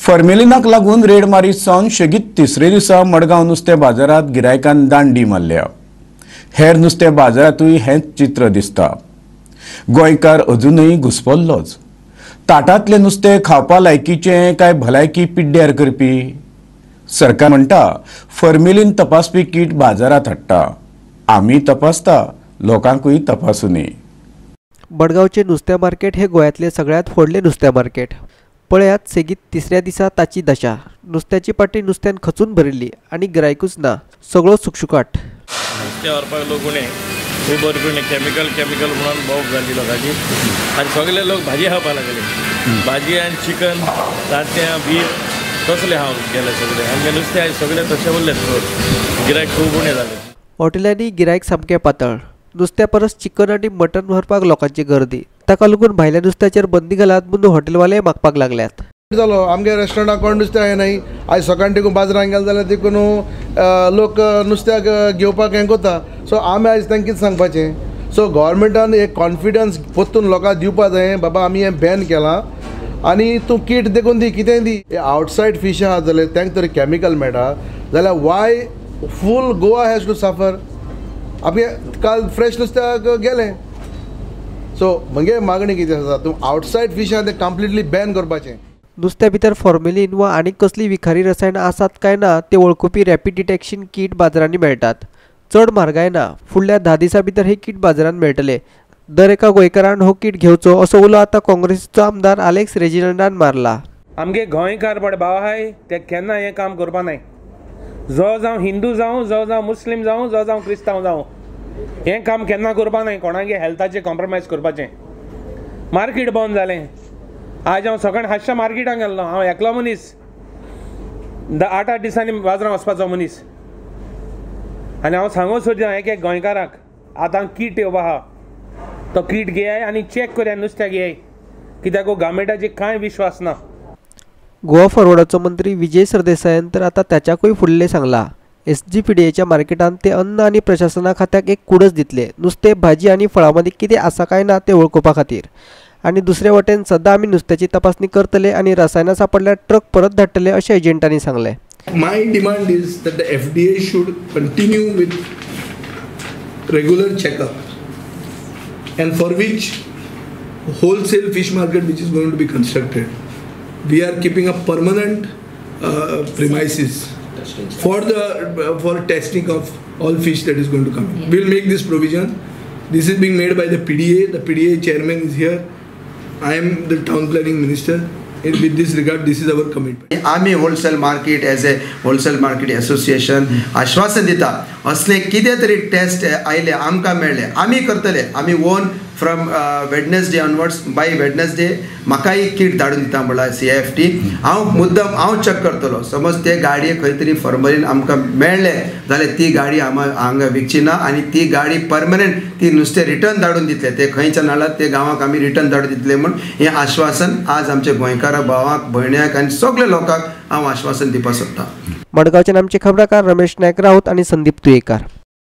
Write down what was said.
फॉर्मेलिनाक लागून रेड मारीत सावन शेगीत तिसरे दिसा मडगांव नुस्तें बाजारांत गिरायकान दांडी मारल्या. हेर नुस्तें बाजारांतूय हेंच चित्र दिसता. गोंयकार अजूनय घुस्पल्लोच. ताटांतलें नुस्तें खावपा लायकीचें काय भलायकी पिड्ड्यार करपी? सरकार म्हणटा फॉर्मेलीन तपासपी कीट बाजारांत हाडटा. आमी तपासता, लोकांकूय तपासूनी. मडगांवचें नुस्तें मार्केट हे गोंयांतलें सगळ्यांत व्हडलें नुस्तें मार्केट. पळयात सेगीत तिसऱ्या दिसा ताची दशा. नुस्त्याची पाटी नुस्त्यान खचून भरिल्ली आनी गिरायकूच ना, सगळो सुकसुकाट. नुस्तें व्हरपाक लोक उणें, खूब उणें, केमिकल केमिकल म्हणून भोव जाली लोकांची आनी सगळे लोक भाजी खावपाक लागले. भाजी आनी चिकन, तांतयां, बीफ तसले खावंक गेले सगळे. आमगे नुस्तें आयज सगळे तशें उरले, गिरायक खूब उणें जालें. हॉटेलांनी गिरायक सामकें पातळ. नुस्त्या परस चिकन आनी मटन व्हरपाक लोकांची गर्दी. ताका लागून भायल्या नुस्त्याचेर बंदी घालात म्हणून हॉटेलवाले मागपाक लागल्यात. जालो आमगे रेस्टॉरंटाक कोण नुस्तें येनाय. आयज सकाळीं देखून बाजारान गेले जाल्यार देखून लोक नुस्त्याक घेवपाक हें कोता. सो आमी आयज तांकां कितें सांगपाचें? सो गव्हर्मेंटान एक कॉन्फिडन्स परतून लोकांक दिवपा जाय, बाबा आमी हें बॅन केलां आनी तूं कीट देखून दी, कितेंय दी. आवटसायड फीश आहा जाल्यार तांकां तरी कॅमिकल मेळटा जाल्यार why full Goa has to suffer? आमी काल फ्रेश नुस्त्याक गेले. सो म्हगे मागणी कितें आसा, तूं आवटसायड फीश आहा तें कंप्लिटली बॅन करपाचें. नुस्त्या भितर फॉर्मेलीन वा आनीक कसली विखारी रसायनां आसात काय ना ते वळखुपी रॅपीड डिटेक्शन कीट बाजारांनी मेळटात. चड म्हारगाय ना. फुडल्या 10 दिसां भितर हे कीट बाजारांत मेळटले. दर एका गोंयकारान हो कीट घेवचो असो उलो आतां काँग्रेसीचो आमदार आलेक्स रेजिनाल्डान मारला. आमगे गोंयकार बड भाव आहाय ते केन्ना हें काम करपा नाय. जो जावं हिंदू जावं, जो जावं मुस्लीम जावं, जो जावं क्रिस्तांव जावं, हें काम केन्ना करपा नाय. कोणागे हेल्थाचें कॉम्प्रोमायज करपाचें. मार्केट बंद जालें. आज हांव सकाळीं हातशा मार्केटाक गेल्लो. हांव एकलो मनीस, 8-8 दिसांनी बाजारांत वचपाचो मनीस. आनी हांव सांगूंक सोदता एक एक गोंयकाराक, आतां कीट येवपा आहा, तो कीट घेयाय आनी चॅक करया नुस्त्याक घेयाय, कित्याक गव्हर्मेंटाचेर कांय विश्वास ना. गोवा फॉरवर्डाचो मंत्री विजय सरदेसायान तर आतां ताच्याकूय फुडलें सांगलां. SGPDAच्या मार्केटांत ते अन्न आनी प्रशासना खात्याक एक कुडस दितले, नुस्तें, भाजी आनी फळां मदीं कितें आसा काय ना तें वळखुपा खातीर. आनी दुसरे वटेन सदां आमी नुस्त्याची तपासणी करतले आनी रसायनां सांपडल्यार ट्रक परत धाडटले अशें एजंटांनी सांगलें. My demand is that the FDA should continue with regular checkup and for which wholesale fish market which is going to be constructed, we are keeping a permanent premises for the for testing of all fish that is going to come in. We will make this provision. This is being made by the PDA. The PDA chairman is here. I am the town planning minister. With this regard, this is our commitment. आमी wholesale market as a wholesale market association आश्वासन दिता, असले कितें तरी taste आयले आमकां मेळ्ळे आमी करतले. आमी own from Wednesday onwards, by Wednesday म्हाकाय कीट धाडून दिता म्हणल्यार CIFT. हांव मुद्दम हांव चॅक करतलो. समज ते गाडये खंय तरी फॉर्मलीन आमकां मेळ्ळे जाल्यार ती गाडी हांगा विकची ना आनी ती गाडी परमनंट ती नुस्तें रिटर्न धाडून दितले. ते खंयच्या नाल्यार ते गांवाक आमी रिटर्न धाडून दितले म्हूण हें आश्वासन आज आमच्या गोंयकारा भावाक, भयण्याक आनी सगल्या लोकांक हांव आश्वासन दिवपाक सोदतां. मडगांवच्यान आमचे खबराकार रमेश नायक राऊत आनी संदीप तुयेकार.